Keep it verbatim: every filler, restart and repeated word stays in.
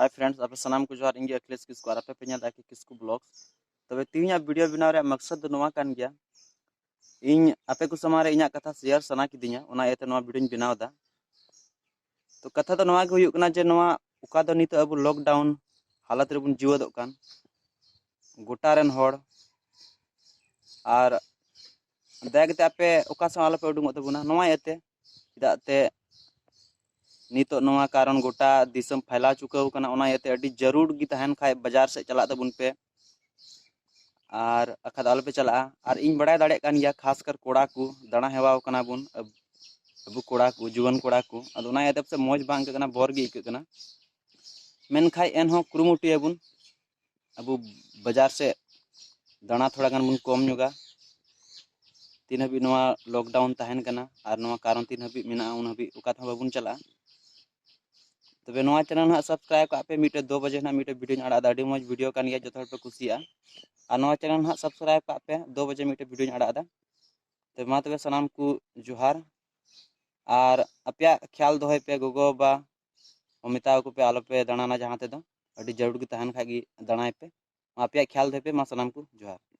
Hi friends, ᱟᱯᱮ ᱥᱟᱱᱟᱢ ᱠᱚ ᱡᱚᱦᱟᱨ᱾ ᱤᱧ ᱜᱮ ᱟᱠᱷᱤᱞᱮᱥ ᱠᱤᱥᱠᱩ ᱟᱨ ᱟᱯᱮ ᱯᱮ ᱧᱮᱞ ᱮᱫᱟ ᱟᱠᱷᱤᱞ ᱠᱤᱥᱠᱩ ᱵᱞᱚᱜᱥ᱾ ᱛᱚᱵᱮ ᱛᱮᱦᱮᱧᱟᱜ ᱵᱷᱤᱰᱤᱭᱳ ᱵᱮᱱᱟᱣ ᱨᱮᱭᱟᱜ ᱢᱟᱠᱥᱟᱫ ᱫᱚ ᱱᱚᱣᱟ ᱠᱟᱱ ᱜᱮᱭᱟ, ᱤᱧ ᱟᱯᱮ ᱠᱚ ᱥᱟᱢᱟᱝ ᱨᱮ ᱤᱧᱟᱹᱜ ᱠᱟᱛᱷᱟ ᱥᱮᱭᱟᱨ ᱥᱟᱱᱟ ᱠᱤᱫᱤᱧᱟ, ᱚᱱᱟ ᱤᱭᱟᱹᱛᱮ ᱱᱚᱣᱟ ᱵᱷᱤᱰᱤᱭᱳᱧ ᱵᱮᱱᱟᱣ ᱮᱫᱟ᱾ ᱛᱚ ᱠᱟᱛᱷᱟ ᱫᱚ ᱱᱚᱣᱟ ᱜᱮ ᱦᱩᱭᱩᱜ ᱠᱟᱱᱟ ᱡᱮ ᱱᱚᱣᱟ ᱚᱠᱟ ᱫᱚ ᱱᱤᱛᱚᱜ ᱟᱵᱚ ᱞᱚᱠᱰᱟᱣᱩᱱ ᱦᱟᱞᱚᱛ ᱨᱮᱵᱚᱱ ᱡᱤᱣᱮᱫᱚᱜ ᱠᱟᱱ, ᱜᱚᱴᱟ ᱨᱮᱱ ᱦᱚᱲ, ᱟᱨ ᱫᱟᱭᱟ ᱠᱟᱛᱮ ᱟᱯᱮ ᱚᱠᱟ ᱥᱮᱫ ᱦᱚᱸ ᱟᱞᱚᱯᱮ ᱩᱰᱩᱝᱚᱜ ᱛᱟᱵᱚᱱᱟ ᱱᱚᱣᱟ ᱤᱭᱟᱹᱛᱮ, ᱪᱮᱫᱟᱜ ᱛᱮ ᱱᱤᱛᱚᱜ ᱱᱚᱣᱟ ᱠᱟᱨᱚᱱ ᱜᱚᱴᱟ ᱫᱤᱥᱚᱢ ᱯᱷᱟᱭᱞᱟᱣ ᱪᱩᱠᱟᱹᱣ ᱠᱟᱱᱟ᱾ ᱚᱱᱟ ᱤᱭᱟᱹᱛᱮ ᱟᱹᱰᱤ ᱡᱟᱹᱨᱩᱲ ᱜᱮ ᱛᱟᱦᱮᱱ ᱠᱷᱟᱡ ᱵᱟᱡᱟᱨ ᱥᱮᱫ ᱪᱟᱞᱟᱜ ᱛᱟᱵᱚᱱ ᱯᱮ, ᱟᱨ ᱵᱟᱠᱷᱟᱡ ᱫᱚ ᱟᱞᱚᱯᱮ ᱪᱟᱞᱟᱜᱼᱟ᱾ ᱟᱨ ᱤᱧ ᱵᱟᱲᱟᱭ ᱫᱟᱲᱮᱭᱟᱜ ᱠᱟᱱ ᱜᱮᱭᱟ, ᱠᱷᱟᱥ ᱠᱟᱨ ᱠᱚᱲᱟ ᱠᱚ ᱫᱟᱬᱟ ᱦᱮᱣᱟᱣ ᱠᱟᱱᱟ ᱵᱚᱱ, ᱟᱵ-, ᱟᱵᱚ ᱠᱚᱲᱟ ᱠᱚ, ᱡᱩᱣᱟᱹᱱ ᱠᱚᱲᱟ ᱠᱚ, ᱟᱫᱚ ᱚᱱᱟ ᱤᱭᱟᱹᱛᱮ ᱯᱟᱥᱮᱡ ᱢᱚᱡᱽ ᱵᱟᱝ ᱟᱹᱭᱠᱟᱹᱜ ᱠᱟᱱᱟ, ᱵᱚᱨ ᱜᱮ ᱟᱹᱭᱠᱟᱹᱜ ᱠᱟᱱᱟ᱾ ᱢᱮᱱᱠᱷᱟᱡ ᱮᱱᱦᱚᱸ ᱠᱩᱨᱩᱢᱩᱴᱩᱭᱟᱵᱚᱱ ᱟᱵᱚ ᱵᱟᱡᱟᱨ ᱥᱮᱫ ᱫᱟᱬᱟ ᱛᱷᱚᱲᱟ ᱜᱟᱱ ᱵᱚᱱ ᱠᱚᱢ ᱧᱚᱜᱟ᱾ ᱛᱤᱱ ᱦᱟᱹᱵᱤᱡ ᱱᱚᱣᱟ ᱞᱚᱠᱰᱟᱣᱩᱱ ᱛᱟᱦᱮᱱ ᱠᱟᱱᱟ ᱟᱨ ᱱᱚᱣᱟ ᱠᱟᱨᱚᱱ ᱛᱤᱱ ᱦᱟᱹᱵᱤᱡ ᱢᱮᱱᱟᱜᱼᱟ, ᱩᱱ ᱦᱟᱹᱵᱤᱡ ᱚᱠᱟ ᱛᱮᱦᱚᱸ ᱵᱟᱵᱚᱱ ᱪᱟᱞᱟᱜᱼᱟ᱾ ᱛᱚᱵᱮ ᱱᱚᱣᱟ ᱪᱮᱱᱮᱞ ᱦᱟᱸᱜ ᱥᱟᱵᱥᱠᱨᱟᱭᱤᱵ ᱠᱟᱜ ᱯᱮ, ᱢᱤᱫᱴᱮᱡ ᱫᱳ ᱵᱟᱡᱮ ᱦᱟᱸᱜ ᱢᱤᱫᱴᱮᱡ ᱵᱷᱤᱰᱤᱭᱳᱧ ᱟᱲᱟᱜ ᱮᱫᱟ, ᱟᱹᱰᱤ ᱢᱚᱡᱽ ᱵᱷᱤᱰᱤᱭᱳ ᱠᱟᱱ ᱜᱮᱭᱟ, ᱡᱚᱛᱚ ᱦᱚᱲ ᱯᱮ ᱠᱩᱥᱤᱭᱟᱜᱼᱟ᱾ ᱟᱨ ᱱᱚᱣᱟ ᱪᱮᱱᱮᱞ ᱦᱟᱸᱜ ᱥᱟᱵᱥᱠᱨᱟᱭᱤᱵ ᱠᱟᱜ ᱯᱮ, ᱫᱳ ᱵᱟᱡᱮ ᱢᱤᱫᱴᱮᱡ ᱵᱷᱤᱰᱤᱭᱳᱧ ᱟᱲᱟᱜ ᱮᱫᱟ᱾ ᱛᱚᱵᱮ ᱢᱟ ᱛᱚᱵᱮ ᱥᱟᱱᱟᱢ ᱠᱚ ᱡᱚᱦᱟᱨ, ᱟᱨ ᱟᱯᱮᱭᱟᱜ ᱠᱷᱮᱭᱟᱞ ᱫᱚᱦᱚᱭ ᱯᱮ, ᱜᱚᱜᱚ ᱵᱟᱵᱟ ᱦᱚᱸ ᱢᱮᱛᱟ ᱟᱠᱚ ᱯᱮ ᱟᱞᱚᱯᱮ ᱫᱟᱬᱟᱱᱟ ᱡᱟᱦᱟᱸ ᱛᱮᱫᱚ, ᱟᱹᱰᱤ ᱡᱟᱹᱨᱩᱲ ᱜᱮ ᱛᱟᱦᱮᱱ ᱠᱷᱟᱡ ᱜᱮ ᱫᱟᱬᱟᱭ ᱯᱮ᱾ ᱢᱟ ᱟᱯᱮᱭᱟᱜ ᱠᱷᱮᱭᱟᱞ ᱫᱚᱦᱚᱭ ᱯᱮ, ᱢᱟ ᱥᱟᱱᱟᱢ ᱠᱚ ᱡᱚᱦᱟᱨ᱾